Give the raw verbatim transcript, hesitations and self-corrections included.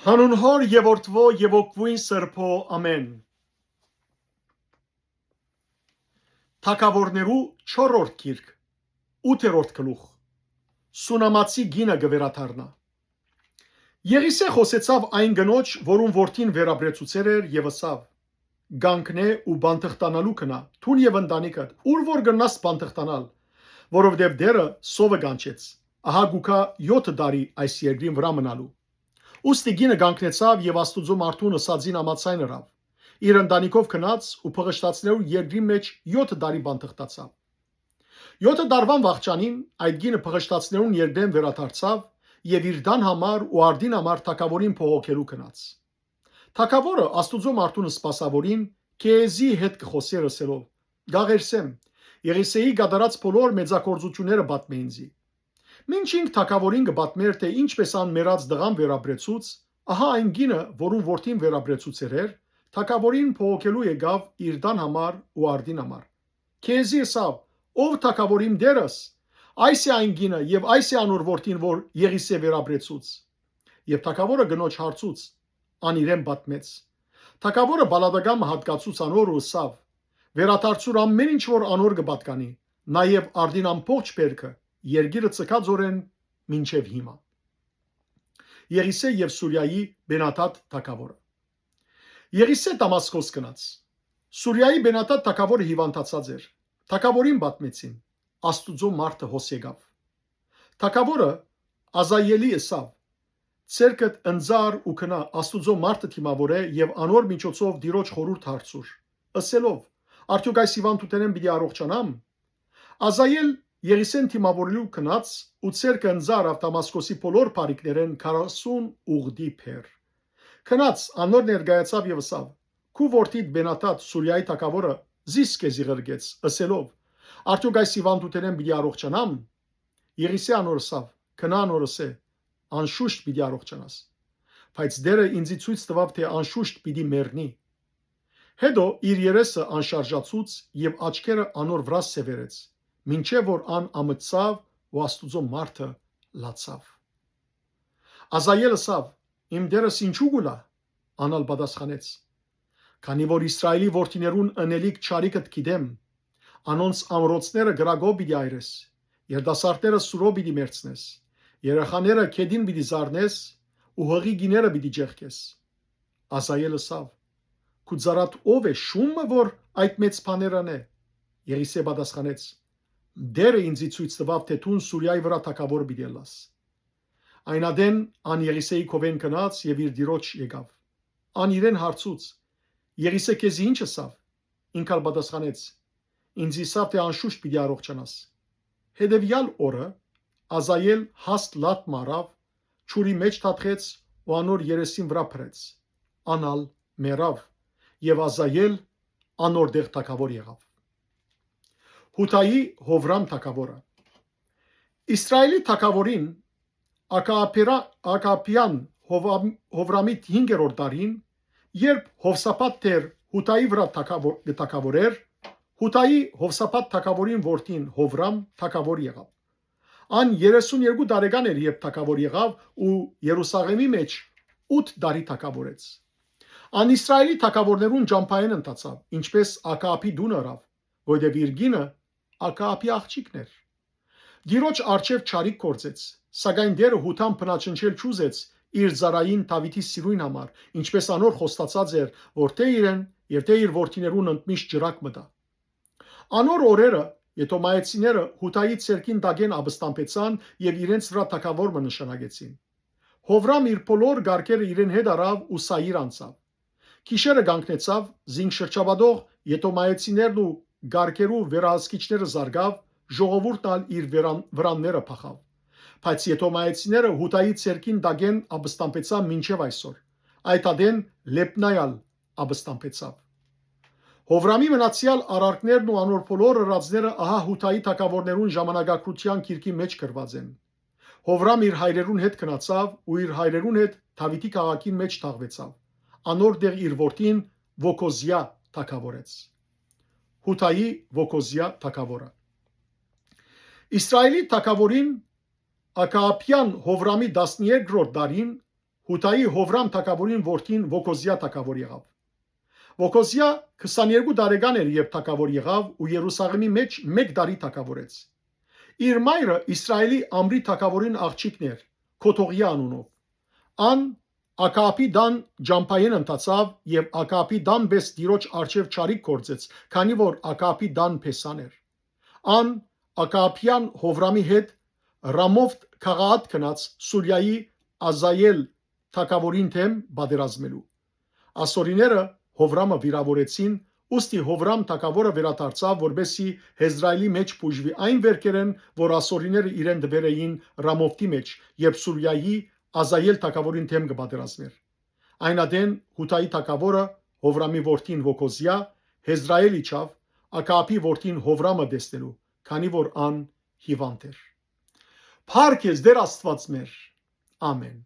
Հանուն Հօր եւ Որդուոյ եւ Հոգւոյն Սրբոյ, ամէն։ Թագաւորներու չորրորդ գիրք, ութերորդ գլուխ։ Սունամացի կինը կը վերադառնայ։ Եղիսէ խօսեցաւ այն կնոջ, որուն որդին վերապրեցուցեր էր, եւ ըսաւ. «Կանգնէ ու բանտխտանալու գնա, դուն եւ ընտանիքդ, ուր որ կրնաս բանտխտանալ, որովհետեւ Տէրը սովը կանչեց, ահա կու գայ եօթը տարի այս երկրին վրայ մնալու»։ Ուստի կինը կանգնեցաւ եւ Աստուծոյ մարդուն ըսածին համաձայն ըրաւ։ Իր ընտանիքով գնաց ու փղշտացիներու երկրին մէջ եօթը տարի բանտխտացաւ։ Եօթը տարուան վախճանին այդ կինը փղշտացիներուն երկրէն վերադարձաւ եւ իր տան համար ու արտին համար թագաւորին բողոքելու գնաց։ Թագաւորը Աստուծոյ մարդուն սպասաւորին կեզի հետ կը խօսէր ըսելով. «Կաղերսեմ, Եղիսէի կատարած բոլոր մեծագործութիւնները պատմէ ինծի»։ Մինչ ինք թագաւորին կը պատմէր, թէ ինչպէս ան մեռած տղան վերապրեցուց, ահա այն կինը, որուն որդին վերապրեցուցեր էր, թագաւորին բողոքելու եկաւ իր տան համար ու արտին համար։ Կեզի ըսաւ. «Ով թագաւոր իմ տէրս, այս է այն կինը եւ այս է անոր որդին, որ Եղիսէ վերապրեցուց»։ Եւ թագաւորը կնոջ հարցուց, ան իրեն պատմեց։ Թագաւորը բալատակամը յատկացուց անոր ու ըսաւ. «Վերադարձուր ամէն ինչ որ անոր կը պատկանի, նաեւ արտին ամբողջ բերքը, երկիրը ձգածօրէն մինչեւ հիմա»։ Եղիսէ եւ Սուրիայի Բենադադ թագաւորը։ Եղիսէ Դամասկոս գնաց։ Սուրիայի Բենադադ թագաւորը հիւանդացած էր։ Թագաւորին պատմեցին. «Աստուծոյ մարդը հոս եկաւ»։ Թագաւորը Ազայելի ըսաւ. «Ձեռքդ ընծար ու գնա, Աստուծոյ մարդը դիմաւորէ եւ անոր միջոցով Տիրոջ խորհուրդ հարցուր, ըսելով. "Արդեօք այս հիւանդութենէն պիտի առողջանամ"»։ Ազայել Եղիսէն դիմաւորելու գնաց ու ձեռքը ընծայ առաւ Դամասկոսի բոլոր բարիքներէն քառասուն ուղտի բեռ։ Գնաց, անոր ներկայացաւ եւ ըսաւ. "Քու որդիդ Բենադադ, Սուրիայի թագաւորը, զիս քեզի ղրկեց, ըսելով. "Արդեօք այս հիւանդութենէն պիտի առողջանամ""։ Եղիսէ անոր ըսաւ. "Գնա անոր ըսէ. Անշուշտ պիտի առողջանաս"։ Բայց Տէրը ինծի ցոյց տուաւ, թէ անշուշտ պիտի մեռնի"։ Հետո իր երեսը անշարժացուց եւ աչքերը անոր վրայ սեւեռեց, մինչեւ որ ան ամծցաւ ու Աստուծոյ մարդը լացաւ։ Ազայել ըսաւ. "Իմ տէրս ինչո՞ւ կու լայ"։ Ան ալ պատասխանեց. "Քանի որ Իսրայէլի որդիներուն ընելիք չարիքդ գիտեմ, անոնց ամրոցները կրակով պիտի այրես, երիտասարդները սուրով պիտի մեռցնես, երեխաները գետին պիտի զարնես ու յղի կիները պիտի ճեղքես"։ Ազայել ըսաւ. "Քու ծառադ ո՞վ է, շուն մը, որ այդ մեծ բաները ընէ"։ Եղիսէ պատասխանեց. "Տէրը ինծի ցոյց տուաւ, թէ դուն Սուրիայի վրայ թագաւոր պիտի ըլլաս"։ Այն ատեն ան Եղիսէի քովէն գնաց եւ իր Տիրոջ եկաւ։ Ան իրեն հարցուց. "Եղիսէ քեզի ի՞նչ ըսաւ"։ Ինք ալ պատասխանեց. "Ինձ ըսաւ, թէ անշուշտ պիտի առողջանաս"։ Հետեւեալ օրը Ազայել հաստ լատ մը առաւ, ջուրի մէջ թաթխեց ու անոր երեսին վրայ փռեց։ Ան ալ մեռաւ, եւ Ազայել անոր տեղ թագաւոր եղաւ։ Յուդայի Յովրամ թագաւորը։ Իսրայէլի թագաւորին Ակաաբերա-, Ակաաբեան Հովամ-, Հովրամի հինգերորդ տարին, երբ Հովսափատ դեռ Յուդայի վրայ թագաւոր-, կը թագաւորէր, Յուդայի Հովսափատ թագաւորին որդին Հովրամ թագաւոր եղաւ։ Ան երեսուն երկու տարեկան էր, երբ թագաւոր եղաւ ու Երուսաղէմի մէջ ութ տարի թագաւորեց։ Ան Իսրայէլի թագաւորներուն ճամբայէն ընթացաւ, ինչպէս Ակաաբի տունը ըրաւ, որովհետեւ իր կինը Ակաաբի աղջիկն էր։ Տիրոջ առջեւ չարիք գործեց, սակայն Տէրը Յուդան բնաջնջել չուզեց իր ծառային Դաւիթի սիրոյն համար, ինչպէս անոր խոստացած էր, որ թէ իրեն եւ թէ իր որդիներուն ընդմիշտ ճրագ մը տայ։ Անոր օրերը Եդոմայեցիները Յուդայի ձեռքին տակէն ապստամբեցան եւ իրենց վրայ թագաւոր մը նշանակեցին։ Հովրամ իր բոլոր կառքերը իրեն հետ առաւ ու Սայիր անցաւ։ Գիշերը կանգնեցաւ զինք շրջապատող Եդոմայեցիներն ու կառքերու վերահսկիչները զարկաւ, ժողովուրդն ալ իր վերան-, վրանները փախաւ։ Բայց Եդոմայեցիները Յուդայի ձեռքին տակէն ապստամբեցան մինչեւ այսօր։ Այդ ատեն Լեբնայ ալ ապստամբեցաւ։ Հովրամի մնացեալ արարքներն ու անոր բոլոր ըրածները ահա Յուդայի թագաւորներուն ժամանակագրութեան գիրքի մէջ գրուած են։ Հովրամ իր հայրերուն հետ գնացաւ ու իր հայրերուն հետ Դաւիթի քաղաքին մէջ թաղուեցաւ։ Անոր տեղ իր որդին Ոգոզիա թագաւորեց։ Յուդայի Ոգոզիա թագաւորը։ Իսրայէլի թագաւորին Ակաաբեան Հովրամի տասներկրորդ տարին Յուդայի Յովրամ թագաւորին որդին Ոգոզիա թագաւոր եղաւ։ Ոգոզիա քսաներկու տարեկան էր, երբ թագաւոր եղաւ ու Երուսաղէմի մէջ մէկ տարի թագաւորեց։ Իր մայրը Իսրայէլի Ամրի թագաւորին աղջիկն էր, Գոթողիա անունով։ Ան Ակաբի տան ճամբայէն ընթացաւ եւ Ակաբի տան պէս Տիրոջ առջեւ չարիք գործեց, քանի որ Ակաբի տան փեսան էր։ Ան Ակաբեան Յովրամի հետ Ռամովթ Գաղաատ գնաց Սուրիայի Ազայել թագաւորին դէմ պատերազմելու։ Ասորիները Յովրամը վիրաւորեցին, ուստի Յովրամ թագաւորը վերադարձաւ, որպէսզի Յեզրայէլի մէջ բուժուի այն վէրքերէն, որ ասորիները իրեն տուեր էին Ռամովթի մէջ, երբ Սուրիայի Ազայել թագաւորին դէմ կը պատերազմէր։ Այն ատեն Յուդայի թագաւորը, Յովրամի որդին Ոգոզիա, Յեզրայէլ իջաւ, Ակաբի որդին Յովրամը տեսնելու, քանի որ ան հիւանդ էր։ Փառք ես, Տէր Աստուած մեր։ Ամէն։